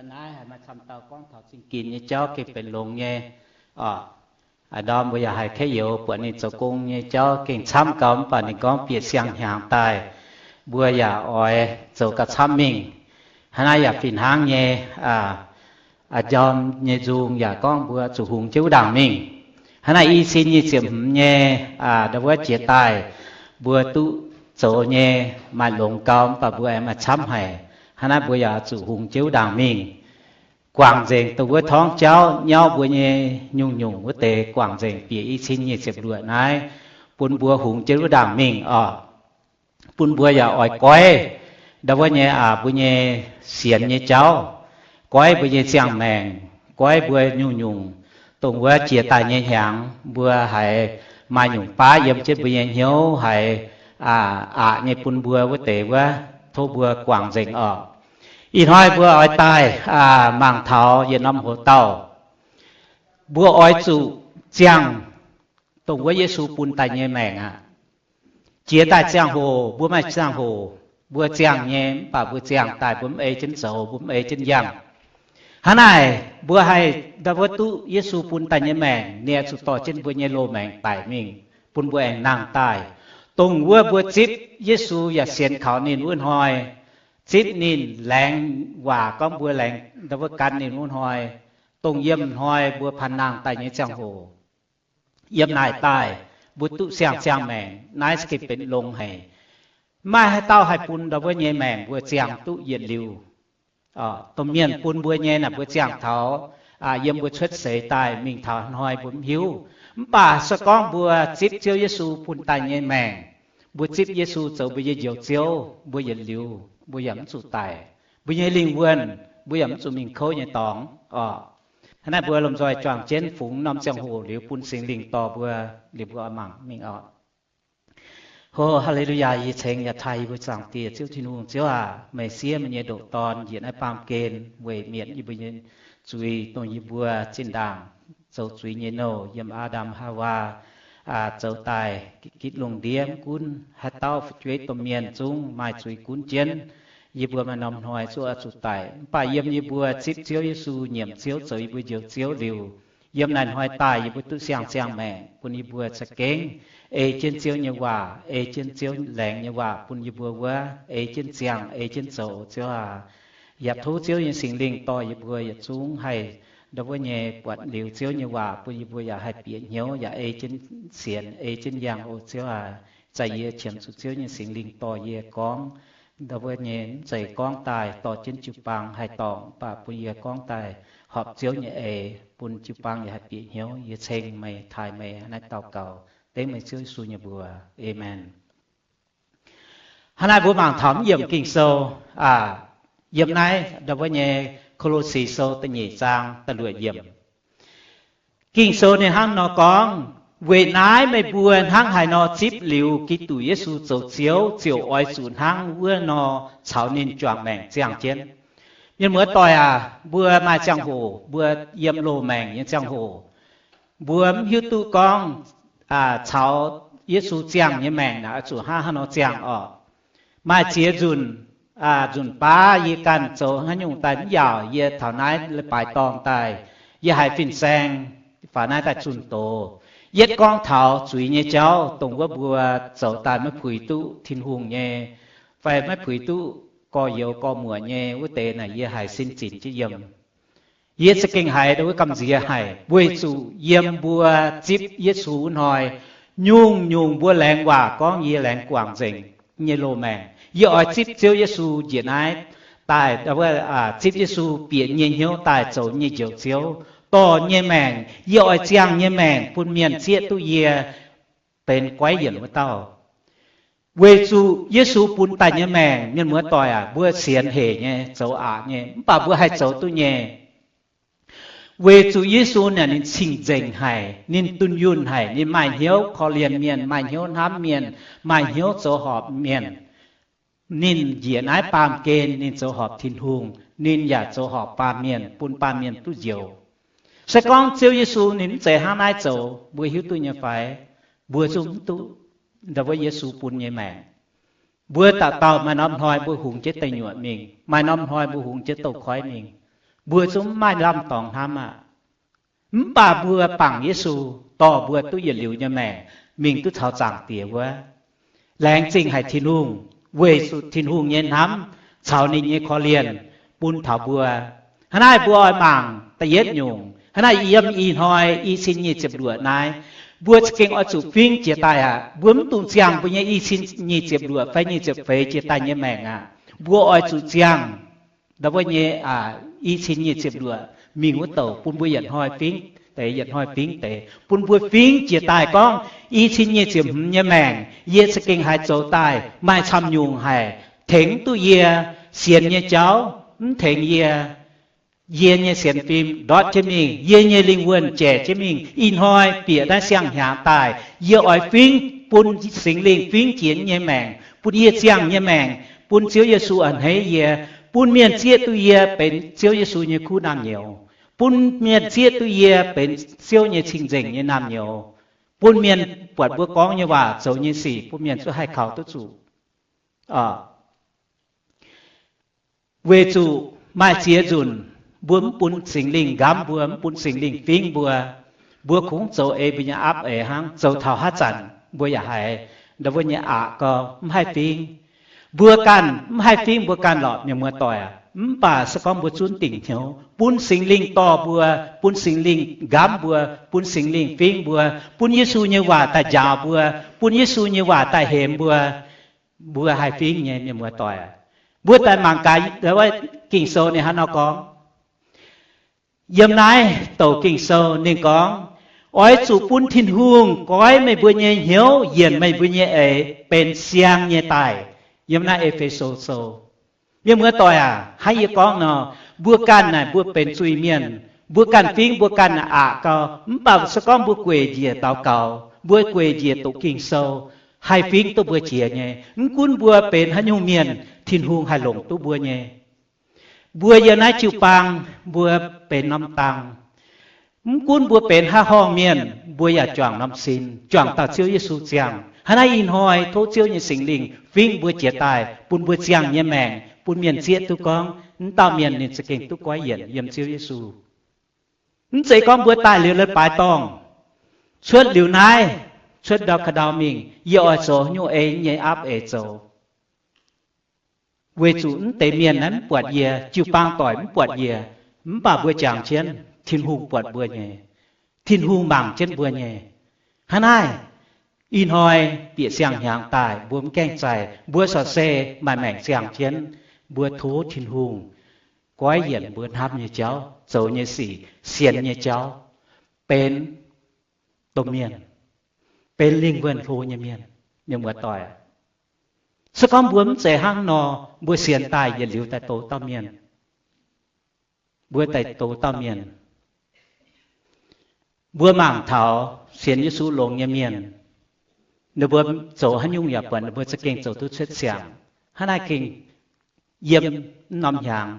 Naaiv haiz maaih camv dauh gorngv taux zingh ginx nyei jauv gengh benx longx nyei. Aa, ndorm mbuo yaac haiz keiv youz buatc ninh zoux gong nyei jauv gengh camv gau, mv baac ninh gorngv bieqc siang-hnyangx daaih, mbuo yaac oix zoux gauh camv mingh. Hnangv naaiv yaac fih hnangv nyei. Aa, njormh nyei nzung yaac gorngv mbuo zuqc hungx jienv wuov ndaangc mingh. Hnangv naaiv i cin nyic ziepc hmz nyei, aa, ndau wuov jiex daaih, mbuo duqv zoux nyei maaih longx gau, mv baac mbuo aengx maaih camv haic. Hnangv naaiv mbuo yaac zuqc hungx jienv wuov ndaangc mingh, guangc nzengc dongh wuov torngv jauv nyauv mbuo nyei nyungc-nyungc wuov deix, guangc nzengc bieqc i cin nyic ziepc luoqc naaiv, bun mbuo hungx jienv wuov ndaangc mingh oc. Bun mbuo yaac oix goiv ndau wuov nyei, aa, mbuo nyei sienx nyei jauv, goiv mbuo nyei ziangh maengc, goiv mbuo nyungc-nyungc dongh wuov jiex daaih nyei hnyangx, mbuo haiz maaih nyungc baav yiem jienv mbuo nyei hnyouv haiz, aa, aqc nyei bun mbuo wuov deix wuov, tov mbuo guangc nzengc oc. Ih hnoi mbuo oix daaih, aa, mangc taux yietc norm hoc-dauh, mbuo oix zuqc ziangh dongh wuov Yesu bun daaih nyei maengc aqv. Jiex daaih ziangh hoc, mbuo maaih ziangh hoc mbuo ziangh nyei, mv baac mbuo ziangh daaih mbuo mv ei jienv zoux, mbuo mv ei jienv yangh. Hnangv naaic mbuo haih ndau wuov duqv Yesu bun daaih nyei maengc, ninh zuqc dorh jienv mbuo nyei loz-maengc daic mingh bun mbuo aengx nangh daaih. Dongh wuov mbuo zipv Yesu yaac sienx kaux ninh wuov hnoi, zipv ninh laengz waac gorngv mbuo laengz ndau wuov gan ninh wuov hnoi, dongh yiem hnoi mbuo panh nangh daaih nyei ziangh hoc, yiem naaic daaih mbuo duqv siang-ziangh maengc, naaiv se gengh benx longx haic. Mv maaih haaix dauh haih bun ndau wuov nyei maengc mbuo ziangh duqv yietc liuz. Domh mienh bun mbuo nyei naaic mbuo ziangh taux, aa, yiem mbuo cuotv seix daaih mingh taux hnoi mbuo mv hiuv. Mv baac se gorngv mbuo zipv Ziouv Yesu bun daaih nyei maengc, mbuo zipv Yesu zoux mbuo nyei Njoux Ziouv, mbuo yietc liuz mbuo yaac mv zuqc daic. Mbuo nyei lingh wuonh mbuo yaac mv zuqc mingh kouv nyei dorngx oc. Hnangv naaiv mbuo lomh nzoih juangc jienv fungx norm ziangh hoc liuz bun Singx Lingh dorh mbuo, liuz mbuo oix mangc mingh oc. Ho, haa^le^lu^yaa, yie ceng yaac taaih yie mbuo Zaangc Diex Ziouv Tin-Hungh. Ziouv aac, meih siev meih nyei ndoqc Dorn njiec naaiv baamh gen weic mietc yie mbuo nyei zuiz, dongh yie mbuo zinh ndaangc zoux zuiz nyei nouh yiem Aa^ndam Haawaa, aa, zoux daaih gitv lungh ndiev mv gunv haaix dauh fu'jueiv domh mienh zungv maaih zuiz gunv jienv. Yie mbuo maaih norm hnoi zuqc, zuqc daic, mv baac yiem yie mbuo zipv Ziouv Yesu, nyiemc Ziouv zoux yie mbuo Njoux Ziouv liuz, yiem naaiv hnoi daaih yie mbuo duqv siang-ziangh maengc, bun yie mbuo za'gengh ei jienv Ziouv nyei waac, ei jienv Ziouv laengz nyei waac bun yie mbuo wuov, ei jienv ziangh, ei jienv zoux. Ziouv aac, yaac tov Ziouv nyei Singx Lingh dorh yie mbuo yietc zungv haih ndau wuov nyei buatc liuz Ziouv nyei waac, bun yie mbuo yaac haih bieqc hnyouv, yaac ei jienv sienx, ei jienv yangh. O Ziouv aac, za'gengh yie qiemx zuqc Ziouv nyei Singx Lingh dorh yie gorngv ndau wuov nyei, mv zeiz gorngv daaih dorh jienv jiu-baang haih dorngc, mv baac bun yie gorngv daaih horpc Ziouv nyei eix, bun jiu-baang yaac haih bieqc hnyouv. Yie ceng meih, taaih meih, naaiv daux gaux dengv meih Ziouv Yesu nyei mbuox. Aamen. Hnangv naaiv mbuo mangc taux mv yiemc Ging-Sou, aa, yiem naaiv ndau wuov nyei Ko^lo^si Sou da'nyeic zaang da'luoqc yiemc. Ging-Sou ninh hnangv nor gorngv, weic naaiv meih mbuo hnangv haaix nor zipv liuz Giduc Yesu zoux Ziouv, ziouc oix zuqc hnangv wuov nor caux ninh juangc maengc ziangh jienv. Mienh muoz doic aac, mbuo maaih ziangh hoc, mbuo yiem loz-maengc nyei ziangh hoc, mbuo mv hiuv duqv gorngv, aa, caux Yesu ziangh nyei maengc naaic oix zuqc hnangv haaix nor ziangh oc. Maaih ziex nzunc, aa, nzunc baav yie ganh zoux haaix nyungc daaih mv yaauc, yie taux naaiv leiz-baaix dorngh daaih, yie haiz fin-saeng faaux naaiv daaih zunh doz. Yietv gorngv taux zuiz nyei jauv, dongh wuov mbuo zoux daaih maiv puix duqv Tin-Hungh nyei, fai maiv puix duqv gorx-youz gorx-muoc nyei wuov deix naaic, yie haiz sin zinc jienv yiem. Yie za'gengh haiz ndau wuov gamh nziex haic, weic zuqc yiem mbuo zipv Yesu wuov hnoi, nyungc-nyungc mbuo laengz waac gorngv yie laengz guangc nzengc nyei loz-maengc. Yie oix zipv Ziouv Yesu njiec naaiv daaih, ndau wuov, aa, zipv Yesu bieqc nyei hnyouv daaih zoux nyei Njoux Ziouv, dorh nyei maengc, yie oix ziangh nyei maengc bun mienh zieqv duqv yie benx goiv yienc wuov dauh. Weic zuqc Yesu bun daaih nyei maengc, mienh muoz doic aac, mbuo sienx hec nyei, zoux aqc nyei, mv baac mbuo haih zoux duqv nyei. Weic zuqc Yesu naaic ninh cing-nzengc haic, ninh dunh yunh haic, ninh maaih hnyouv korv-lienh mienh, maaih hnyouv hnamv mienh, maaih hnyouv zoux horpc mienh. Ninh njiec naaiv baamh gen, ninh zoux horpc Tin-Hungh, ninh yaac zoux horpc baamh mienh, bun baamh mienh duqv njoux. Se gorngv Ziouv Yesu ninh mv zeiz hnangv naaiv zoux, mbuo hiuv duqv nyei fai? Mbuo zungv mv duqv ndau wuov Yesu bun nyei maengc. Mbuo dauh dauh maaih norm hnoi mbuo hungx jienv deic nyuoqc mingh, maaih norm hnoi mbuo hungx jienv douz-koiv mingh. Mbuo zungv mv maaih lamh dorngx hnamv aqv. Mv baac mbuo bangc Yesu, dorh mbuo duqv yietc liuz nyei maengc mingh duqv caux Zaangc Diex wuov. Laengz zingh haic Tin-Hungh, weic zuqc Tin-Hungh nyei hnamv caux ninh nyei korv-lienh bun taux mbuo. Hnangv naaiv mbuo oix mangc da'yietv nyungc. Hnangv naaiv yiem ih hnoi i cin nyic ziepc luoqc naaiv, mbuo za'gengh oix zuqc fingv jiex daaih aqv. Mbuo mv dungx ziangh mbuo nyei i cin nyic ziepc luoqc fai nyic ziepc feix jiex daaih nyei maengc aqv. Mbuo oix zuqc ziangh ndau wuov nyei i cin nyic ziepc luoqc mingh wuov douc bun mbuo yietc hnoi fingv deix, yietc hnoi fingv deix, bun mbuo fingv jiex daaih gorngv i cin nyic ziepc hmz nyei maengc yie za'gengh haiz zoux daaih maaih camv nyungc haic, tengx duqv yie, sienx nyei jauv mv tengx yie, yie nyei sienx fim ndortv jienv mingh, yie nyei lingh wuonh jaic jienv mingh. Ih hnoi bieqc naaiv siang-hnyangx daaih, yie oix fingv, bun Singx Lingh fingv jiex nyei maengc, bun yie ziangh nyei maengc, bun Ziouv Yesu a'hneiv yie, bun mienh zieqv duqv yie benx Ziouv Yesu nyei kuv naamh nyouz, bun mienh zieqv duqv yie benx Ziouv nyei cing-nzengc nyei naamh nyouz, bun mienh buatc mbuo gorngv nyei waac, zoux nyei sic, bun mienh zuqc haih kaux duqv zuqc. Weic zuqc maaih ziex nzunc mbuo mv bun Singx Lingh nqamv mbuo, mv bun Singx Lingh fingv mbuo, mbuo kungx zoux ei mbuo nyei aapv eix hnangv, zoux taux haaix zanc mbuo yaac haiz ndau wuov nyei aqc gau, mv haih fingv. Mbuo ganh mv haih fingv mbuo ganh lorqc, mienh muoz-doic aac. Mv baac se gorngv mbuo zunv dingc hnyouv, bun Singx Lingh dorh mbuo, bun Singx Lingh nqamv mbuo, bun Singx Lingh fingv mbuo, bun Yesu nyei waac daaih njaaux mbuo, bun Yesu nyei waac daaih hemx mbuo, mbuo haih fingv nyei, mienh muoz-doic aac. Mbuo daaih mangc gaax Ging-Sou ninh hnangv nor gorngv. Yiem naaiv douc Ging-Sou ninh gorngv, oix zuqc bun Tin-Hungh goiv meih mbuo nyei hnyouv yienc meih mbuo nyei eix benx siang nyei daaih. Yiem naaiv E^fe^so Sou. Mienh muoz-doic aac, hnangv yie gorngv nor, mbuo ganh naaic mbuo benx zuiz-mienh, mbuo ganh fingv mbuo ganh aqc gau. Mv baac se gorngv mbuo gueic njiec daux gaux, mbuo gueic njiec doqc Ging-Sou, haih fingv duqv mbuo jiex nyei. Mv gunv mbuo benx haaix nyungc mienh, Tin-Hungh haih longc duqv mbuo nyei. Mbuo yiem naaiv jiu-baang, mbuo benx norm dang. Mv gunv mbuo benx haaix horngh mienh, mbuo yaac juangc norm sin, juangc dauh Ziouv Yesu ziangh. Hnangv naaiv ih hnoi tov Ziouv nyei Singx Lingh fingv mbuo jiex daaih, bun mbuo ziangh nyei maengc, bun mienh zieqv duqv gorngv, mv dauh mienh ninh za'gengh duqv goiv yienc yiem Ziouv Yesu. Mv zeiz gorngv mbuo daaih liuz leiz-baaix dorngh, cuotv liuz naaiv, cuotv ndau ka'ndau mingh, yie oix zoux haaix nyungc ei nyei aapv eix zoux. Weic zuqc mv deix mienh naaiv mv buatc yie, jiu-baang doic mv buatc yie, mv baac mbuo jangx jienv, Tin-Hungh buatc mbuo nyei. Tin-Hungh mangc jienv mbuo nyei. Hnangv naaiv, ih hnoi bieqc siang-hnyangx daaih, mbuo mv gaengh zaih, mbuo corc se maaih maengc ziangh jienv, mbuo tov Tin-Hungh goiv yienc mbuo hnamv nyei jauv, zoux nyei sic, sienx nyei jauv, benx domh mienh, benx lingh wuonh hlo nyei mienh, mienh muoz-doic. Se gorngv mbuo mv zeiz hnangv nor, mbuo sienx daaih yietc liuz daaih douz dauh mienh. Mbuo daaih douz dauh mienh. Mbuo mangc taux sienx Yesu longx nyei mienh, ninh mbuo zoux haaix nyungc yaac buatc ninh mbuo za'gengh zoux duqv cuotv siang. Hnangv naaiv gengh yiem mv norm hnyangx,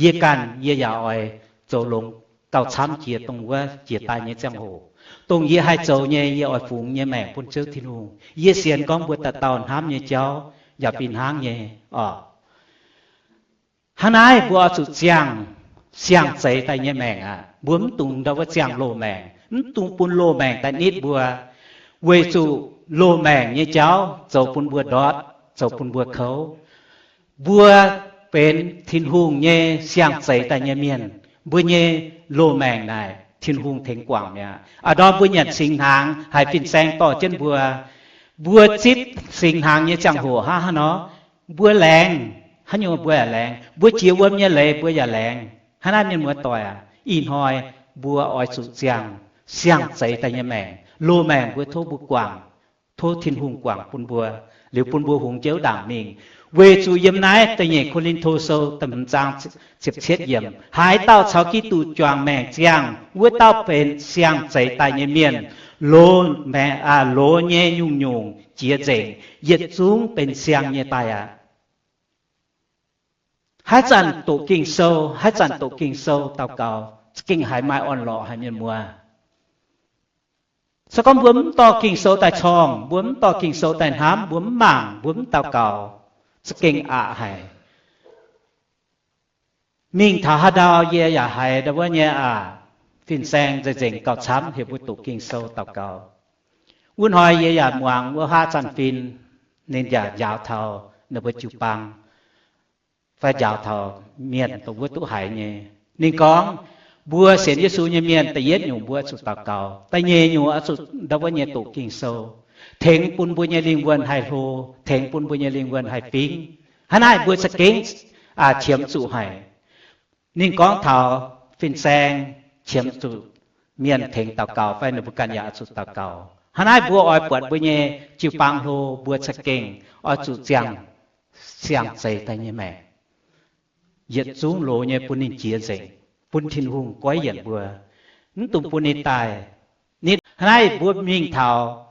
yie ganh yie yaac oix zoux longx gauh camv jiex dongh wuov jiex daaih nyei ziangh hoc. Dongh yie haih zoux nyei, yie oix fungx nyei maengc bun Ziouv Tin-Hungh. Yie sienx gorngv mbuo dauh dauh hnamv nyei jauv yaac fih hnangv nyei oc. Hnangv naaiv mbuo oix zuqc ziangh siang-zeix daaih nyei maengc aqv. Mbuo mv dungx ndau wuov ziangh loz-maengc, mv dungx bun loz-maengc daaih nitv mbuo, weic zuqc loz-maengc nyei jauv zoux bun mbuo ndortv, zoux bun mbuo kouv. Mbuo benx Tin-Hungh nyei siang-zeix daaih nyei mienh, mbuo nyei loz-maengc naaic Tin-Hungh tengx guangc mi'aqv. A'ndorm mbuo nyanc singx hnaangx haiz fin-saeng dorh jienv mbuo, mbuo zipv singx hnaangx nyei ziangh hoc hnangv haaix nor, mbuo laengz, haaix nyungc mbuo yaac laengz. Mbuo jiex wuom nyei leiz mbuo yaac laengz. Hnangv naaiv mienh muoz-doic aac, ih hnoi mbuo oix zuqc ziangh siang-zeix daaih nyei maengc. Loz-maengc mbuo tov mbuo guangc, tov Tin-Hungh guangc bun mbuo, liuz bun mbuo hungx jienv ndaangc mingh. Weic zuqc yiem naaiv da'nyeic Ko^lin^to Sou da'hmz zaang ziepc cietv yiemc, haaix dauh caux Giduc juangc maengc ziangh, wuov dauh benx siang-zeix daaih nyei mienh. Loz-maengc, loz nyei nyungc-nyungc jiex nzengc, yietc zungv benx siang nyei daaih aqv. Haaix zanc doqc Ging-Sou, haaix zanc doqc Ging-Sou daux gaux, za'gengh haiz maaih orn-lorqc haic mienh muoz. Se gorngv mbuo mv dorh Ging-Sou daaih corngh, mbuo mv dorh Ging-Sou daaih hnamv, mbuo mv mangc, mbuo mv daux gaux, za'gengh aqc haic. Mingh taux haaix ndau yie yaac haiz ndau wuov nyei aac, fin-saeng nzengc nzengc gauh camv heuc mbuo doqc Ging-Sou daux gaux. Wuov hnoi yie yaac muangx wuov haav zanc-fin, ninh yaac njaaux taux ninh mbuo jiu-baang fai njaaux taux mienh dongh wuov duqv haiz nyei. Ninh gorngv, mbuo sienx Yesu nyei mienh da'yietv nyungc mbuo zuqc daux gaux, da'nyeic nyungc oix zuqc ndau wuov nyei doqc Ging-Sou, tengx bun mbuo nyei lingh wuonh haih hlo, tengx bun mbuo nyei lingh wuonh haih fingv. Hnangv naaiv mbuo za'gengh qiemx zuqc haic. Ninh gorngv taux fin-saeng qiemx zuqc mienh tengx daux gaux fai ninh mbuo ganh yaac oix zuqc daux gaux. Hnangv naaiv mbuo oix buatc mbuo nyei jiu-baang hlo, mbuo za'gengh oix zuqc ziangh siang-zeix daaih nyei maengc, yietc zungv loz nyei bun ninh jiex nzengc, bun Tin-Hungh goiv yienc mbuo, mv dungx bun ninh daaih. Hnangv naaiv mbuo mingh taux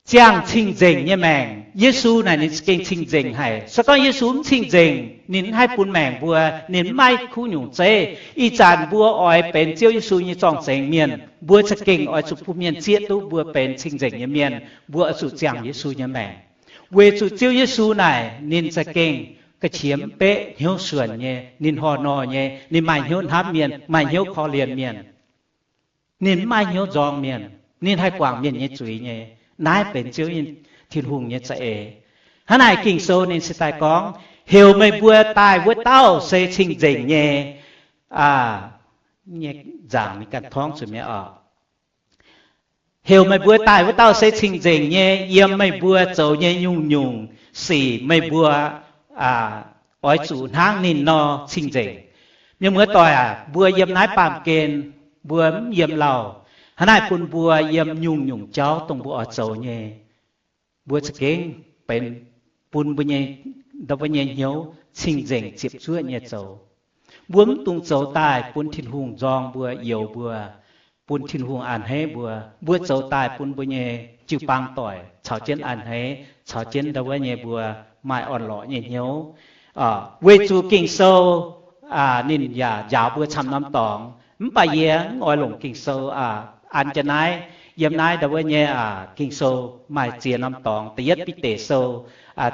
ziangh cing-nzengc nyei maengc. Yesu naaic ninh za'gengh cing-nzengc haic. Se gorngv Yesu mv cing-nzengc, ninh mv haih bun maengc mbuo, ninh mv maaih kuv nyungc zeiv. Ih zanc mbuo oix benx Ziouv Yesu nyei zorng-zengx mienh, mbuo za'gengh oix zuqc bun mienh zieqv duqv mbuo benx cing-nzengc nyei mienh. Mbuo oix zuqc ziangh Yesu nyei maengc, weic zuqc Ziouv Yesu naaic ninh za'gengh ga'qiex mv beqv, hnyouv suonc nyei, ninh horh nor nyei, ninh maaih hnyouv hnamv mienh, maaih hnyouv korv-lienh mienh. Ninh mv maaih hnyouv nzorng mienh, ninh haih guangc mienh nyei zuiz nyei. Naaiv benx Ziouv, Tin-Hungh nyei za'eix. Hnangv naaic Ging-Sou ninh se daaih gorngv, heuc meih mbuo daaih wuov dauh se cing-nzengc nyei. Aa, nyei nzaangc ninh ganh torngv zuqc mi'aqv oc. Heuc meih mbuo daaih wuov dauh se cing-nzengc nyei, yiem meih mbuo zoux nyei nyungc-nyungc sic meih mbuo oix zuqc hnangv ninh nor cing-nzengc. Mienh muoz-doic aac, mbuo yiem naaiv baamh gen, mbuo mv yiem lauh. Hnangv naaic bun mbuo yiem nyungc-nyungc jauv dongh mbuo oix zoux nyei, mbuo za'gengh benx bun mbuo nyei, ndau mbuo nyei hnyouv cing-nzengc ziepc zuoqv nyei zoux. Mbuo mv dungx zoux daaih bun Tin-Hungh nzorng mbuo, youx mbuo, bun Tin-Hungh a'hneiv mbuo. Mbuo zoux daaih bun mbuo nyei jiu-baang doic caux jienv a'hneiv, caux jienv ndau wuov nyei mbuo maaih orn-lorqc nyei hnyouv. Weic zuqc Ging-Sou ninh yaac njaaux mbuo camv norm dorngx. Mv baac yie mv oix longc Ging-Sou an jienv naaiv. Yiem naaiv ndau wuov nyei Ging-Sou maaih ziex norm dorngx. Da'yietv Bide Sou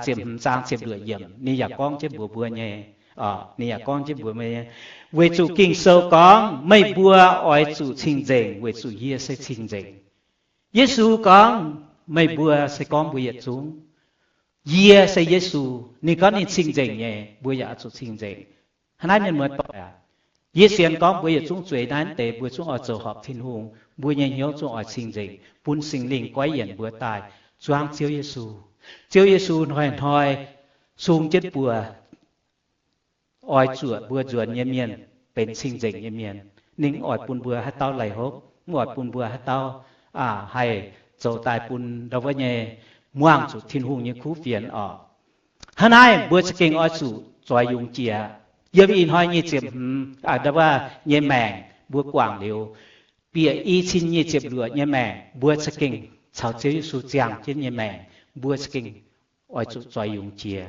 ziepc hmz zaang ziepc luoqc yiemc ninh yaac gorngv jienv mbuox mbuo nyei, ninh yaac gorngv jienv mbuox mbuo nyei, weic zuqc Ging-Sou gorngv, meih mbuo oix zuqc cing-nzengc weic zuqc yie se cing-nzengc. Yesu gorngv, meih mbuo se gorngv mbuo yietc zungv. Yie se Yesu. Ninh gorngv ninh cing-nzengc nyei, mbuo yaac oix zuqc cing-nzengc. Hnangv naaiv mienh muoz-doic aac, yie sienx gorngv mbuo yietc zungv zueiz naaiv deix mbuo zungv oix zoux horpc Tin-Hungh, mbuo nyei hnyouv zungv oix cing-nzengc, bun Singx Lingh goiv yienc mbuo daaih zuangv Ziouv Yesu. Ziouv Yesu hnoi-hnoi sung jienv mbuo, oix zuoqc mbuo nzuonx nyei mienh benx cing-nzengc nyei mienh. Ninh mv oix bun mbuo haaix dauh laih hopv, mv oix bun mbuo haaix dauh haih zoux daaih bun ndau wuov nyei muangh zuqc Tin-Hungh nyei kuv fienx oc. Hnangv naaiv mbuo za'gengh oix zuqc zoix yungz jiex. Yiem ih hnoi nyic ziepc hmz ndau wuov nyei maengc mbuo guangc liuz, bieqc i cin nyic ziepc luoqc nyei maengc mbuo za'gengh caux Ziouv Yesu ziangh jienv nyei maengc, mbuo za'gengh oix zuqc zoix yungz jiex.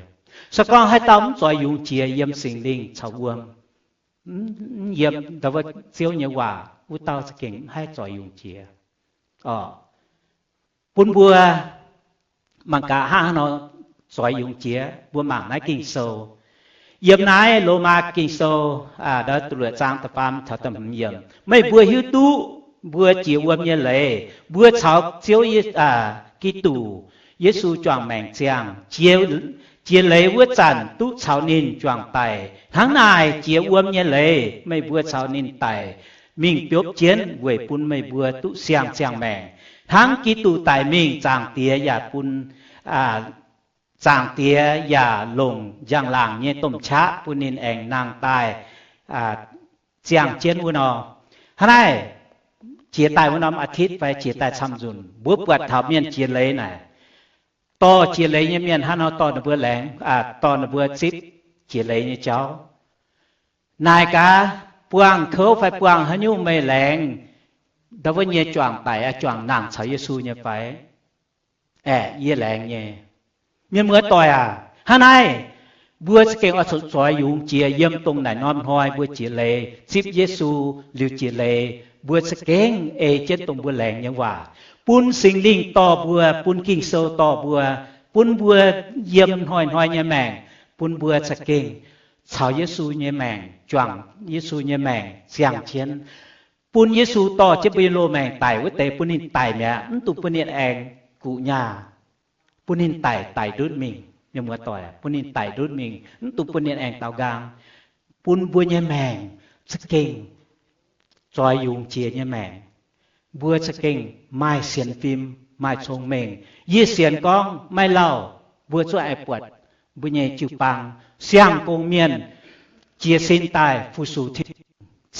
Se gorngv haaix dauh mv zoix yungz jiex yiem Singx Lingh caux wuom, mv yiem ndau wuov Ziouv nyei waac, wuov dauh za'gengh mv haih zoix yungz jiex. Bun mbuo mangc gaax hnangv haaix nor zoix yungz jiex, mbuo mangc naaiv Ging-Sou. Yiem naaiv Lomaa Ging-Sou, ndau duqv luoqc zaang da'faam caux da'hmz yiemc, meih mbuo hiuv duqv mbuo jiex wuom nyei leiz, mbuo caux Ziouv, Giduc Yesu juangc maengc ziangh, jiex leiz wuov zanc duqv caux ninh juangc daic. Hnangv naaic jiex wuom nyei leiz meih mbuo caux ninh daic mingh biopv jienv weic bun meih mbuo duqv siang-ziangh maengc. Hnangv Giduc daic mingh, Zaangc Diex yaac bun, Zaangc Diex yaac longc njang-laangc nyei domh qaqv bun ninh aengx nangh daaih ziangh jienv wuov nor. Hnangv naaiv jiex daaih wuov norm aa^titv fai jiex daaih camv nzunc, mbuo buatc taux mienh jiex leiz naaic, dorh jiex leiz nyei mienh hnangv nor dorh ninh mbuo laengz, dorh ninh mbuo zipv jiex leiz nyei jauv. Naaic gaax, buangh kouv fai buangh haaix nyungc meih laengz ndau wuov nyei juangc daic, juangc nangh caux Yesu nyei fai? Aeqv, yie laengz nyei. Mienh muoz-doic aac, hnangv naaiv mbuo za'gengh oix zuqc zoix yungz jiex yiem dongh naaic norm hnoi mbuo jiex leiz zipv Yesu liuz jiex leiz, mbuo za'gengh ei jienv dongh mbuo laengz nyei waac, bun Singx Lingh dorh mbuo, bun Ging-Sou dorh mbuo, bun mbuo yiem hnoi-hnoi nyei maengc, bun mbuo za'gengh caux Yesu nyei maengc, juangc Yesu nyei maengc ziangh jienv, bun Yesu dorh jienv mbuo nyei loz-maengc daic wuov deix, bun ninh daic mi'aqv, mv dungx bun ninh aengx guqc nyaah, bun ninh daic, daic ndutv mingh. Mienh muoz-doic, bun ninh daic ndutv mingh, mv dungx bun ninh aengx daaux nqaang, bun mbuo nyei maengc za'gengh zoix yungz jiex nyei maengc. Mbuo za'gengh maaih sienx fim, maaih cong-mengh. Yie sienx gorngv maiv lauh, mbuo zuqc aengx buatc mbuo nyei jiu-baang, siang-gong mienh jiez sin daaih fu-sux Tin-Hungh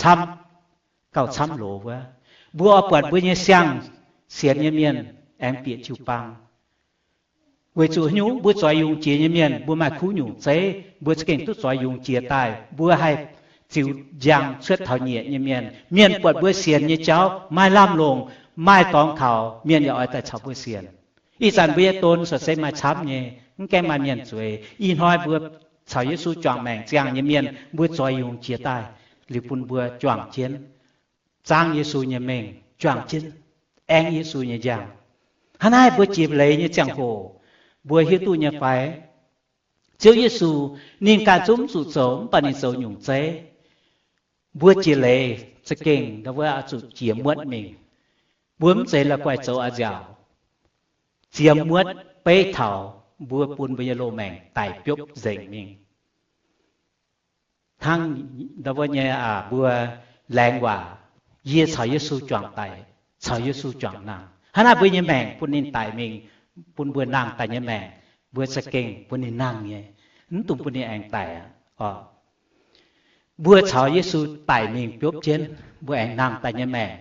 camv, gauh camv loz wuov. Mbuo oix buatc mbuo nyei siang-sienx nyei mienh aengx bieqc jiu-baang. Weic zuqc haaix nyungc? Mbuo zoix yungz jiex nyei mienh, mbuo maaih kuv nyungc zeiv, mbuo za'gengh duqv zoix yungz jiex daaih, mbuo haih ziux njang cuotv taux nyieqc nyei mienh. Mienh buatc mbuo sienx nyei jauv maaih lamh longc, maaih dorngx kaux, mienh yaac oix daaih caux mbuo sienx. Ih zanc mbuo nyei don se maaih camv nyei, mv gaengh maaih mienh zueiz. Ih hnoi mbuo caux Yesu juangc maengc ziangh nyei mienh, mbuo zoix yungz jiex daaih, liuz bun mbuo juangc jienv, zaangv Yesu nyei mengh, juangc jienv, aengv Yesu nyei njang. Hnangv naaiv mbuo jiex leiz nyei ziangh hoc, mbuo hiuv duqv nyei fai? Ziouv Yesu, ninh ganh zungv zuqc zoux, mv baac ninh zoux nyungc zeiv. Mbuo jiex leiz za'gengh ndau wuov oix zuqc jiex muotv mingh. Mbuo mv zeiz la'guaih zoux a'nziaauc, jiex muotv beiv taux mbuo bun mbuo nyei loz-maengc daic biopv nzengc mingh. Hnangv ndau wuov nyei mbuo laengz waac, yie caux Yesu juangc daic, caux Yesu juangc nangh. Hnangv naaiv mbuo nyei maengc bun ninh daic mingh, bun mbuo nangh daaih nyei maengc, mbuo za'gengh bun ninh nangh nyei, mv dungx bun ninh aengx daic aqv. Mbuo caux Yesu daic mingh biopv jienv, mbuo aengx nangh daaih nyei maengc,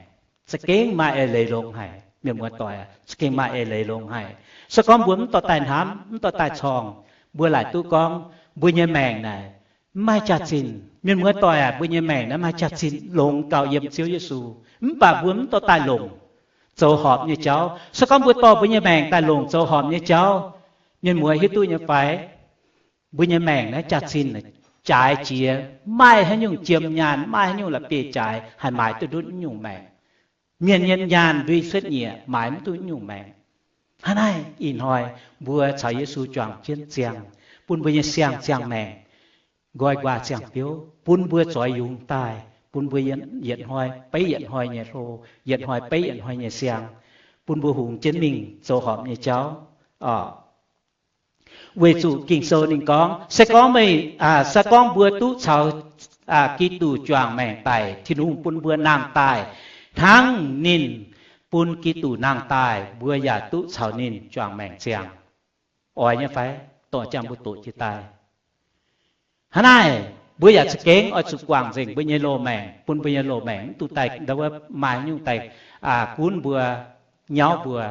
za'gengh maaih eix leiz longx haic. Mienh muoz-doic, za'gengh maaih eix leiz longx haic. Se gorngv mbuo mv dorh daaih hnamv, mv dorh daaih corng, mbuo laaic duqv gorngv mbuo nyei maengc naaic mv maaih jaax-zinh. Mienh muoz-doic aac, mbuo nyei maengc naaiv maaih jaax-zinh longx gauh yiem Ziouv Yesu. Mv baac mbuo mv dorh daaih longc zoux horpc nyei jauv. Se gorngv mbuo dorh mbuo nyei maengc daaih longc zoux horpc nyei jauv, mienh muoz hiuv duqv nyei fai? Mbuo nyei maengc naaiv jaax-zinh jaaix jiex, maaih haaix nyungc jiem nyaanh, maaih haaix nyungc la'bieiv-jaaix haih maaiz duqv ndutv nyungc maengc. Mienh nyei nyaanh ndui cuotv nyieqc maaiz mv duqv nyungc maengc. Hnangv naaiv ih hnoi mbuo caux Yesu juangc jienv ziangh, bun mbuo nyei siang-ziangh maengc nqoi nquaah ziangh biouv, bun mbuo zoix yungz daaih, bun mbuo yietc hnoi beiv yietc hnoi nyei hlo, yietc hnoi beiv yietc hnoi nyei siang, bun mbuo hungx jienv mingh zoux horpc nyei jauv. Weic zuqc Ging-Sou ninh gorngv, se gorngv meih, se gorngv mbuo duqv caux Giduc juangc maengc daic, Tin-Hungh bun mbuo nangh daaih, hnangv ninh bun Giduc nangh daaih, mbuo yaac duqv caux ninh juangc maengc ziangh. Oix nyei fai? Dorh jangx mbuo doqc jiez daaih. Hnangv naaic, mbuo yaac za'gengh oix zuqc guangc nzengc mbuo nyei loz-maengc, bun mbuo nyei loz-maengc mv dungx daaih ndau wuov maaih nyungc daaih gunv mbuo, nyauv mbuo.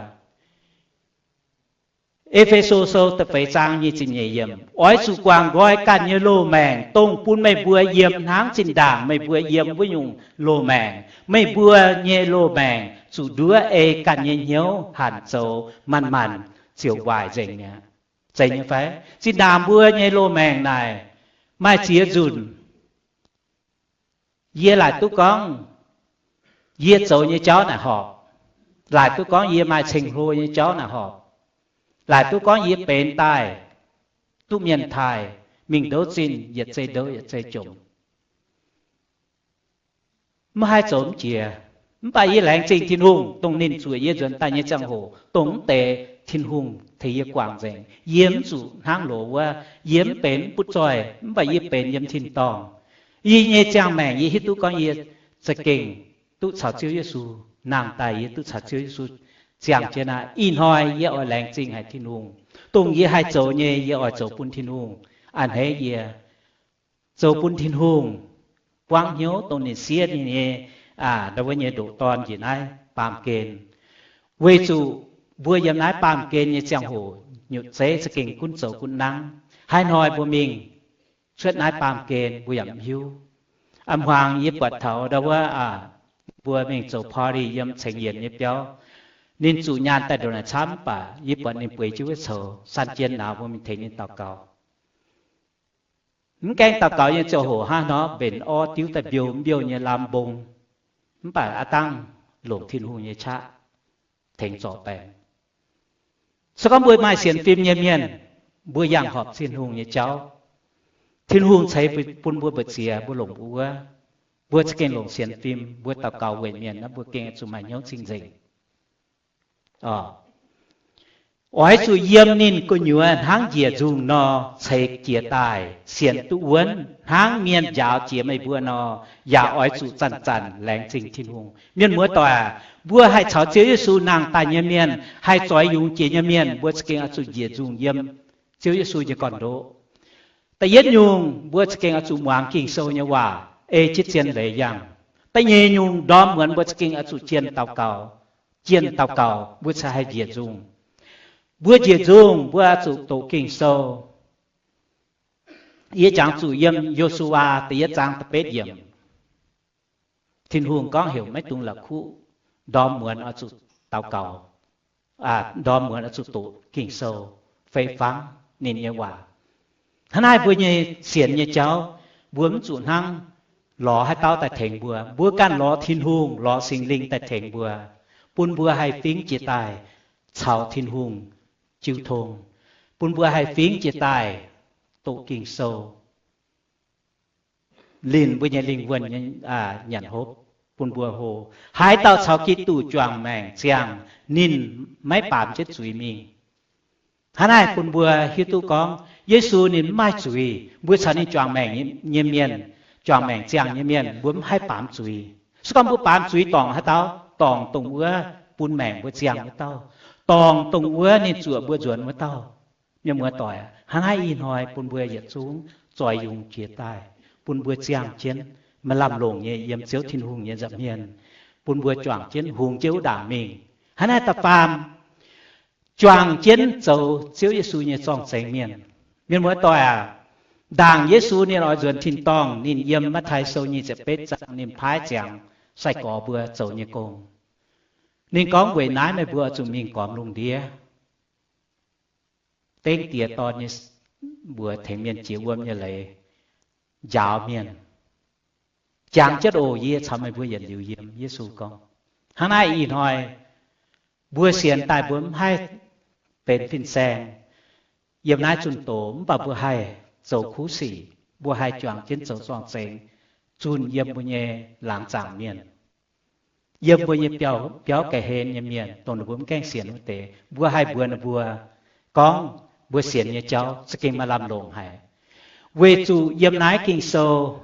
E^fe^so Sou da'feix zaang nyic ziepc nyeic yiemc, oix zuqc guangc nqoi ganh nyei loz-maengc, dongh bun meih mbuo yiem hnangv zinh ndaangc meih mbuo yiem wuov nyungc loz-maengc. Meih mbuo nyei loz-maengc zuqc nduov ei ganh nyei hnyouv hanc zoux, manc-manc ziouc waaic nzengc mi'aqv. Zeiz nyei fai? Zinh ndaangc mbuo nyei loz-maengc naaic maaih ziex nzunc. Yie laaic duqv gorngv yie zoux nyei jauv naaic horpc. Laaic duqv gorngv yie maaih ceng-hlo nyei jauv naaic horpc. Laaic duqv gorngv yie benx daaih duqv mienh taaih, mingh ndouv zinh yietc zei ndouv yietc zei jomc. Mv haih zoux mv jiex. Mv baac yie laengz zingh Tin-Hungh, dongh ninh zuoqc yie nzuonx daaih nyei ziangh hoc, dongh mv deix Tin-Hungh tengx yie guangc nzengc. Yie mv zuqc hnangv loz wuov, yie mv benx mv butv zoih, mv baac yie benx yiem tin-dorngh. Yie nyei ziangh maengc yie hiuv duqv gorngv yie za'gengh duqv caux Ziouv Yesu nangh daaih, yie duqv caux Ziouv Yesu ziangh jienv aqv. Ih hnoi yie oix laengz zingh haic Tin-Hungh. Dongh yie haih zoux nyei, yie oix zoux bun Tin-Hungh a'hneiv yie, zoux bun Tin-Hungh buangv hnyouv dongh ninh siev ninh nyei, ndau wuov nyei ndoqc Dorn njiec naaiv baamh gen. Weic zuqc mbuo yiem naaiv baamh gen nyei ziangh hoc nyutc zeiv za'gengh gunv zoux gunv nangv. Haaix hnoi mbuo mingh cuotv naaiv baamh gen mbuo yaac mv hiuv. A'hmuangx yie buatc taux ndau wuov mbuo mingh zoux party yiem Ceng Yienc nyei biauv. Ninh zuqc nyaanh daaih ndongc naaic camv, mv baac yie buatc ninh bueix jienv wuov coux, san jien nauz mbuo mingh tengx ninh daux gaux. Mv gaengh daux gaux nyei ziangh hoc hnangv nor, mbenc orv diuv daaih mbiouh mbiouh nyei lamh mbong. Mv baac aav dangh longc Tin-Hungh nyei qaqv tengx zorc baengx. Se gorngv mbuo maaih sienx fim nyei mienh, mbuo yangh horpc Tin-Hungh nyei jauv, Tin-Hungh ceix bun mbuo mbu'ziex, mbuo longc mbuo wuov. Mbuo za'gengh longc sienx fim, mbuo daux gaux weic mienh naaiv, mbuo gengh zuqc maaih hnyouv cing-nzengc. Oix zuqc yiem ninh gu'nyuoz hnangv njiec nzungh nor ceix jiez daaih, sienx duqv wuonv hnangv mienh njaaux jiex meih mbuo nor, yaac oix zuqc zanc-zanc laengz zingh Tin-Hungh. Mienh muoz doic aac, mbuo haih caux Ziouv Yesu nangh daaih nyei mienh, haih zoix yungz jiex nyei mienh, mbuo za'gengh oix zuqc njiec nzungh yiem Ziouv Yesu nyei gorn-ndoqv. Da'yietv nyungc, mbuo za'gengh oix zuqc muangx Ging-Sou nyei waac, ei jienv zien leiz yangh. Da'nyeic nyungc, ndorm muonz mbuo za'gengh oix zuqc jienh daux gaux. Jienh daux gaux mbuo cingx haih njiec nzungh. Mbuo njiec nzungh mbuo oix zuqc doqc Ging-Sou. Yie jangx zuqc yiem Yo^su^waa da'yietv zaang da'betv yiemc. Tin-Hungh gorngv heuc maiv dungx la'kuqv, ndorm muonz oix zuqc daux gaux, ndorm muonz oix zuqc doqc Ging-Sou, fei fangv ninh nyei waac. Hnangv naaiv mbuo nyei sienx nyei jauv, mbuo mv zuqc hnangv lorz haaix dauh daaih tengx mbuo. Mbuo ganh lorz Tin-Hungh, lorz Singx Lingh daaih tengx mbuo, bun mbuo haih fingx jiez daaih caux Tin-Hungh jiu tong, bun mbuo haih fingx jiez daaih doqc Ging-Sou, linh mbuo nyei lingh wuonh nyei nyanc hopv bun mbuo hlo. Haaix dauh caux Giduc juangc maengc ziangh, ninh maiv baamz jienv zuiz mingh. Hnangv naaiv bun mbuo hiuv duqv gorngv Yesu ninh mv maaih zuiz. Mbuo caux ninh juangc maengc nyei mienh, juangc maengc ziangh nyei mienh, mbuo mv haih baamz zuiz. Se gorngv mbuo baamz zuiz dorngc haaix dauh? Dorngc dongh wuov bun maengc mbuo ziangh wuov dauh, dorngc dongh wuov ninh zuoqc mbuo nzuonx wuov dauh. Mienh muoz doic aac, hnangv naaiv ih hnoi bun mbuo yietc zungv zoix yungz jiex daaih, bun mbuo ziangh jienv maaih lamh longc nyei yiem Ziouv Tin-Hungh nyei nza'hmien, bun mbuo juangc jienv hungx jienv wuov ndaangc mingh. Hnangv naaiv da'faam, juangc jienv zoux Ziouv Yesu nyei zorng-zengx mienh. Mienh muoz doic aac, ndaangc Yesu ninh oix nzuonx tin-dorngh, ninh yiem Matv^tai Sou nyic ziepc betv zaang ninh paaiv ziangx sai-gorx mbuo zoux nyei gong. Ninh gorngv, weic naaiv meih mbuo oix zuqc mingh gormx lungh ndiev, dengv Die, Dorn nyei mbuox tengx mienh jiex wuom nyei leiz, njaaux mienh. Jangx jienv oc, yie caux meih mbuo yietc liuz yiem, Yesu gorngv. Hnangv naaiv ih hnoi mbuo sienx daaih mbuo mv haih benx fin-saeng yiem naaiv zunh doz, mv baac mbuo haih zoux kuv sic, mbuo haih juangc jienv zoux zorng-zengx zunh yiem mbuo nyei laangz zaangc mienh, yiem mbuo nyei biauv ga'hlen nyei mienh, dongh ninh mbuo mv gaengh sienx wuov deix, mbuo haih mbuox ninh mbuo gorngv mbuo sienx nyei jauv za'gengh maaih lamh longc haic. Weic zuqc yiem naaiv Ging-Sou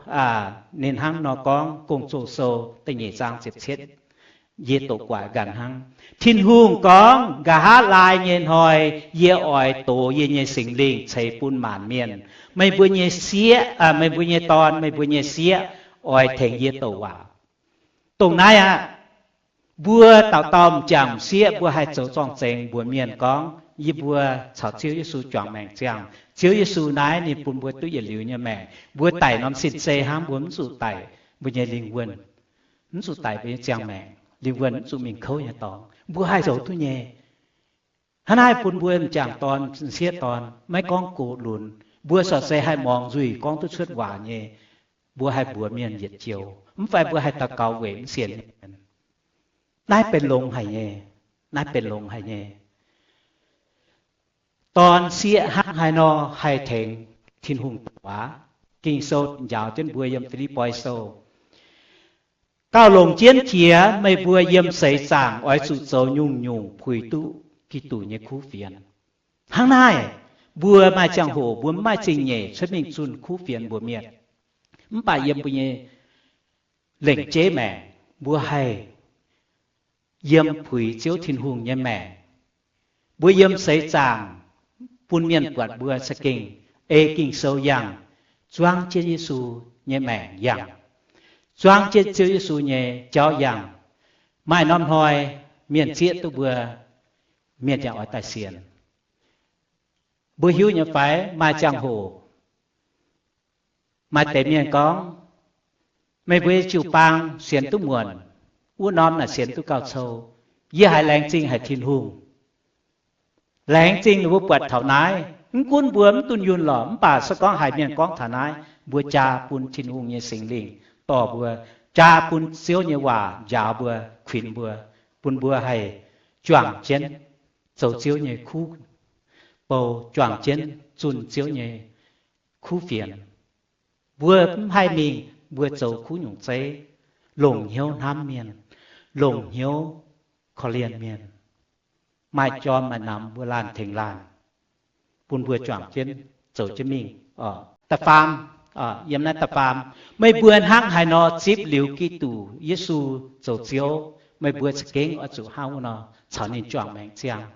ninh hnangv nor gorngv, Gong-Zoh Sou da'nyeic zaang ziepc cietv, yie doqc guaix ganh hnangv. Tin-Hungh gorngv, nqa'haav laai nyei hnoi yie oix dox yie nyei Singx Lingh ceix bun maanc mienh. Meih mbuo nyei sieqv, meih mbuo nyei dorn, meih mbuo nyei sieqv oix tengx yie douc waac. Dongh naaiv aqv, mbuo dauh dauh m'jangc m'sieqv mbuo haih zoux zorng-zengx mbuox mienh gorngv yie mbuo caux Ziouv Yesu juangc maengc ziangh. Ziouv Yesu naaiv ninh bun mbuo duqv yietc liuz nyei maengc. Mbuo daic norm sin-zei hnangv, mbuo mv zuqc daic mbuo nyei lingh wuonh, mv zuqc daic mbuo nyei ziangh maengc, lingh wuonh mv zuqc mingh kouv nyei dorngx. Mbuo haih zoux duqv nyei. Hnangv naaiv bun mbuo m'jangc dorn, m'sieqv dorn, maiv gorngv gox lunx, mbuo corc se haih muangx nzuih gorngv duqv cuotv waac nyei, mbuo haih mbuox mienh yietc joux, mv fai mbuo haih daux gaux weic mv sienx nyei mienh. Naaiv benx longx haic nyei. Naaiv benx longx haic nyei. Dorn sieqv hnangv haaix nor haih tengx Tin-Hungh douc waac? Ging-Sou njaaux jienv mbuo yiem Fi^lipv^poi Sou, gauh longc jienv jiex meih mbuo yiem seix zaangc oix zuqc zoux nyungc-nyungc puix duqv Giduc nyei kuv fienx. Hnangv naaiv, mbuo maaih ziangh hoc mbuo mv maaih zingh nyeic cuotv mingh zunh kuv fienx mbuox mienh. Mv baac yiem mbuo nyei lengc jeiv maengc, mbuo haih yiem puix Ziouv Tin-Hungh nyei maengc. Mbuo yiem seix zaangc bun mienh buatc mbuo za'gengh ei Ging-Sou yangh, zuangv jienv Yesu nyei maengc yangh, zuangv jienv Ziouv Yesu nyei jauv yangh. Maaih norm hnoi mienh zieqv duqv mbuo, mienh yaac oix daaih sienx. Mbuo hiuv nyei fai maaih ziangh hoc maaih deix mienh gorngv, meih mbuo nyei jiu-baang sienx duqv muonc, wuov norm naaic sienx duqv gauh cou. Yie haiz laengz zingh haic Tin-Hungh. Laengz zingh ninh mbuo buatc taux naaiv. Mv gunv mbuo mv dunh yunh lorqc, mv baac se gorngv haiz mienh gorngv taux naaiv, mbuo jaa bun Tin-Hungh nyei Singx Lingh dorh mbuo, jaa bun Ziouv nyei waac njaaux mbuo, kuinx mbuo, bun mbuo haih juangc jienv zoux Ziouv nyei kuv bou, juangc jienv zunh Ziouv nyei kuv fienx. Mbuo mv haih mingh, mbuo zoux kuv nyungc zeiv, longc hnyouv hnamv mienh, longc hnyouv korv-lienh mienh, maaih jorm maaih namx mbuo laanh tengx laanh, bun mbuo juangc jienv zoux jienv mingh. Da'faam, yiem naaiv da'faam, meih mbuo hnangv haaix nor zipv liuz Giduc Yesu zoux Ziouv, meih mbuo za'gengh oix zuqc hnangv wuov nor caux ninh juangc maengc ziangh.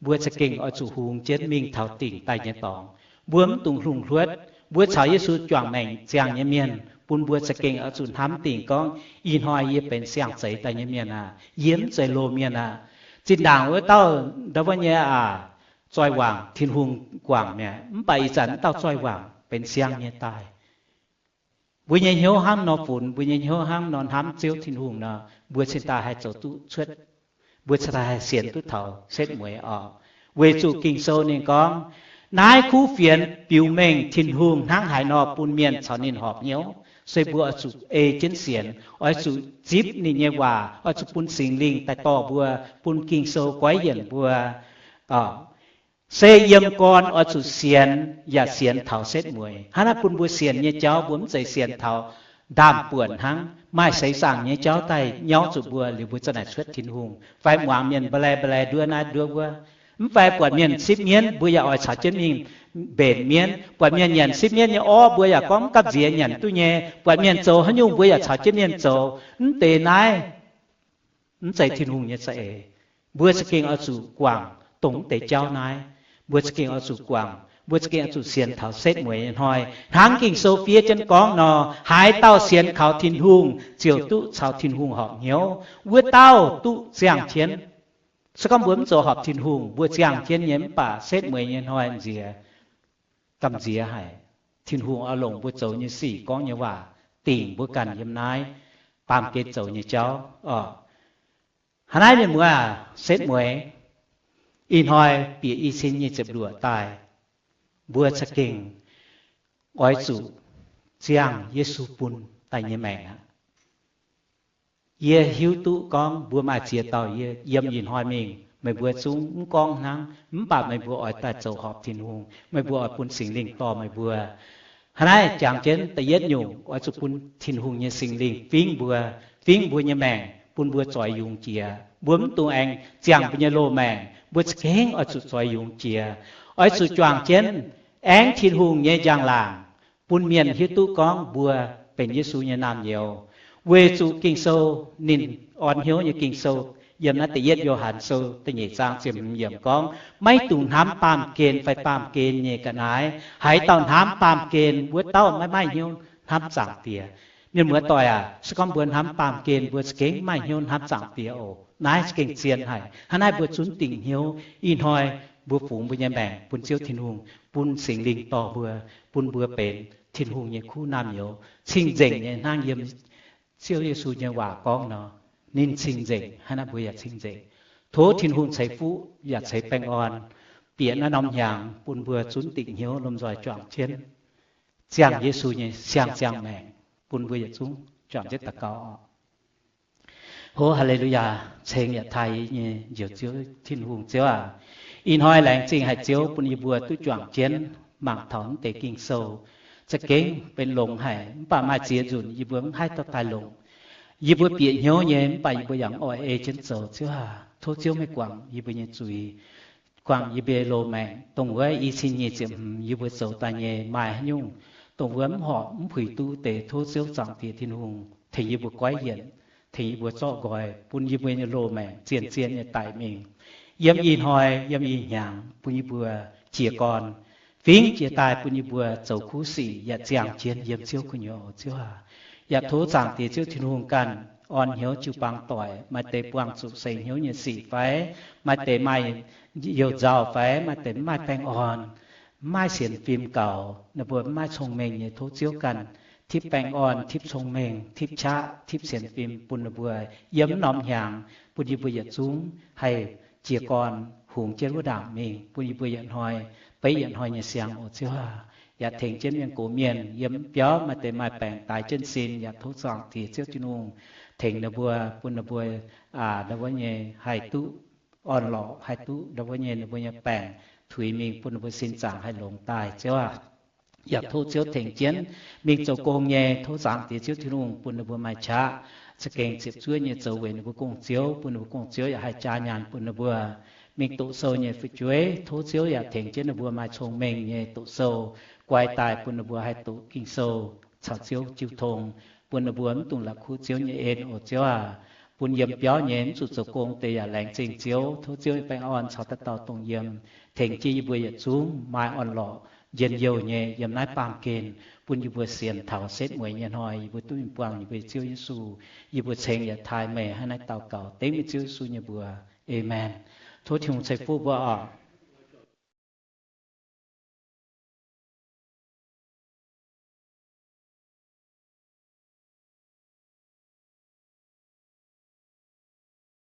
Mbuo za'gengh oix zuqc hungx jienv mingh taux dingc daaih nyei dorngx. Mbuo mv dungx hlungh hluotv. Mbuo caux Yesu juangc maengc ziangh nyei mienh, bun mbuo za'gengh oix zuqc hnamv dingc gorngv, ih hnoi yie benx siang-zeix daaih nyei mienh aqv. Yie mv zeiz loz-mienh aqv. Zinh ndaangc wuov dauh nda'wuov nyei aac, zoih wangc, Tin-Hungh guangc mi'aqv. Mv baac ih zanc wuov dauh zoih wangc benx siang nyei daaih. Mbuo nyei hnyouv hnangv nor funx, mbuo nyei hnyouv hnangv nor hnamv Ziouv Tin-Hungh nor, mbuo cingx daaih haih zoux duqv cuotv, mbuo cingx daaih haih sienx duqv taux setv mueiz oc. Weic zuqc Ging-Sou ninh gorngv, naaiv kuv fienx biux mengh Tin-Hungh hnangv haaix nor bun mienh caux ninh horpc hnyouv, se mbuo oix zuqc ei jienv sienx, oix zuqc zipv ninh nyei waac, oix zuqc bun Singx Lingh daaih dorh mbuo, bun Ging-Sou goiv yienc mbuo. Se yiem gorn oix zuqc sienx, yaac sienx taux setv mueiz. Hnangv naaiv bun mbuo sienx nyei jauv, mbuo mv zeiz sienx taux ndaamv-buonc hnangv, maaih seix zaangc nyei jauv daaih nyauv zuqc mbuo liuz mbuo za'naaic cuotv Tin-Hungh, fai muangx mienh mba'lae mba'lae nduov naaiv nduov wuov. Mv fai buatc mienh sipv mienv, mbuo yaac oix caux jienv mingh mbenc mienv. Buatc mienh nyanc sipv mienv nyei orv, mbuo yaac gorngv gapv nziex nyanc duqv nyei. Buatc mienh zoux haaix nyungc, mbuo yaac caux jienv mienh zoux. Mv deix naaiv mv zeiz Tin-Hungh nyei za'eix. Mbuo za'gengh oix zuqc guangc dongh mv deix jauv naaiv. Mbuo za'gengh oix zuqc guangc, mbuo za'gengh oix zuqc sienx taux setv mueiz nyei hnoi. Hnangv Ging-Sou fiev jienv gorngv nor, haaix dauh sienx kaux Tin-Hungh ziouc duqv caux Tin-Hungh horpc hnyouv, wuov dauh duqv ziangh jienv. Se gorngv mbuo mv zoux horpc Tin-Hungh, mbuo ziangh jienv nyei mv baac setv mueiz nyei hnoi nziex, gamh nziex haic. Tin-Hungh oix longc mbuo zoux nyei sic, gorngv nyei waac dingc mbuo ganh yiem naaiv baamh gen zoux nyei jauv oc. Hnangv naaiv mienh muoz aac, setv mueiz, ih hnoi bieqc i cin nyic ziepc luoqc daaih, mbuo za'gengh oix zuqc ziangh Yesu bun daaih nyei maengc aqv. Yie hiuv duqv gorngv mbuo maaih ziex dauh yie yiem ih hnoi mingh, meih mbuo zungv mv gorngv hnangv, mv baac meih mbuo oix daaih zoux horpc Tin-Hungh, meih mbuo oix bun Singx Lingh dorh meih mbuo. Hnangv naaiv jangx jienv da'yietv nyungc, oix zuqc bun Tin-Hungh nyei Singx Lingh fingv mbuo, fingv mbuo nyei maengc, bun mbuo zoix yungz jiex. Mbuo mv dungx aengx ziangh mbuo nyei loz-maengc, mbuo za'gengh oix zuqc zoix yungz jiex. Oix zuqc juangc jienv aengx Tin-Hungh nyei njang-laangc, bun mienh hiuv duqv gorngv mbuo benx Yesu nyei naamh nyouz. Weic zuqc Ging-Sou ninh orn hnyouv nyei Ging-Sou, yiem naaiv da'yietv Yo^han Sou da'nyeic zaang ziepc hmz yiemc gorngv, maiv dungx hnamv baamh gen fai baamh gen nyei ga'naaiv. Haaix dauh hnamv baamh gen, wuov dauh maiv maaih hnyouv hnamv Zaangc Diex. Mienh muoz-doic aac, se gorngv mbuo hnamv baamh gen, mbuo za'gengh maiv maaih hnyouv hnamv Zaangc Diex oc. Naaiv za'gengh zien haic. Hnangv naaiv mbuo zunv dingc hnyouv. Ih hnoi mbuo fungx mbuo nyei maengc bun Ziouv Tin-Hungh, bun Singx Lingh dorh mbuo, bun mbuo benx Tin-Hungh nyei kuv naamh nyouz, cing-nzengc nyei hnangv yiem Ziouv Yesu nyei waac gorngv nor, ninh cing-nzengc, hnangv naaiv mbuo yaac cing-nzengc. Tov Tin-Hungh ceix fuqv yaac ceix baengh orn, bieqc naaiv norm hnyangx bun mbuo zunv dingc hnyouv lomh nzoih juangc jienv ziangh Yesu nyei siang-ziangh maengc, bun mbuo yietc zungv juangc jienv daux gaux oc. Hov, haa^le^lu^yaa, ceng yaac taaih nyei Njoux Ziouv Tin-Hungh. Ziouv aac, ih hnoi laengz zingh haic Ziouv bun yie mbuo duqv juangc jienv mangc taux naaiv deix Ging-Sou. Za'gengh benx longx haic, mv baac maaih ziex nzunc yie mbuo mv haih dorh daaih longc. Yie mbuo bieqc hnyouv nyei, mv baac yie mbuo yaac mv oix ei jienv zoux. Ziouv aac, tov Ziouv meih guangc yie mbuo nyei zuiz, guangc yie mbuo nyei loz-maengc, dongh wuov i cin nyic ziepc hmz yie mbuo zoux daaih nyei maaih haaix nyungc, dongh wuov mv horpc mv puix duqv deix, tov Ziouv Zaangc Diex Tin-Hungh tengx yie mbuo goiv yienc, tengx yie mbuo zorqv nqoi, bun yie mbuo nyei loz-maengc zien-zien nyei daic mingh. Yiem ih hnoi, yiem ih hnyangx, bun yie mbuo jiez gorn fingx jiex daaih bun yie mbuo zoux kuv sic yaac ziangh jienv yiem Ziouv gu'nyuoz. Ziouv aac, yaac tov Zaangc Diex Ziouv Tin-Hungh ganh orn hnyouv jiu-baang doic, maaih deix buangh zuqc seix hnyouv nyei sic fai, maaih deix maaih youh nzauh fai, maaih deix mv maaih baengh orn, mv maaih sienx fim gaux, ninh mbuo mv maaih cong-mengh nyei, tov Ziouv ganh tipv baengh orn, tipv cong-mengh, tipv qaqv, tipv sienx fim bun ninh mbuo yiem norm hnyangx, bun yie mbuo yietc zungv haih jiez gorn hungx jienv wuov ndaangc mingh, bun yie mbuo yietc hnoi beiv yietc hnoi nyei siang oc. Ziouv aac, yaac tengx jienv mienh gox mienh yiem biauv maaih deix maaih baengc daix jienv sin, yaac tov Zaangc Diex Ziouv Tin-Hungh tengx ninh mbuo, bun ninh mbuo, aa, ninh mbuo nyei haih duqv orn-lorqc, haih duqv ninh mbuo nyei, ninh mbuo nyei baengc tuix mingh, bun ninh mbuo sin zaangc haih longx daaih. Ziouv aac, Yaac tov Ziouv tengx jienv mingh zoux gong nyei. Tov Zaangc Diex Ziouv Tin-Hungh bun ninh mbuo maaih qaqv za'gengh ziepc zuoqv nyei zoux weic ninh mbuo gong-ziouv, bun ninh mbuo gong-ziouv yaac haih jaa nyaanh bun ninh mbuo mingh doqc sou nyei fu'jueiv. Tov Ziouv yaac tengx jienv ninh mbuo maaih cong-mengh nyei doqc sou guai daaih bun ninh mbuo haih doqc Ging-Sou caux Ziouv jiu tong, bun ninh mbuo mv dungx la'kuqv Ziouv nyei en oc. Ziouv aac, bun yiem biauv nyei mv zuqc zoux gong deix yaac laengz zingh Ziouv. Tov Ziouv nyei baengh orn caux dauh dauh dongh yiem, tengx jienv yie mbuo yietc zungv maaih orn-lorqc njien-youh nyei yiem naaiv baamh gen, bun yie mbuo sienx taux setv mueiz nyei hnoi yie mbuo duqv mingh buangh yie mbuo Ziouv Yesu. Yie mbuo ceng yaac taaih meih hnangv naaiv daux gaux dengv meih Ziouv Yesu nyei mbuox. Aamen. Tov Tin-Hungh ceix fuqv mbuo oc.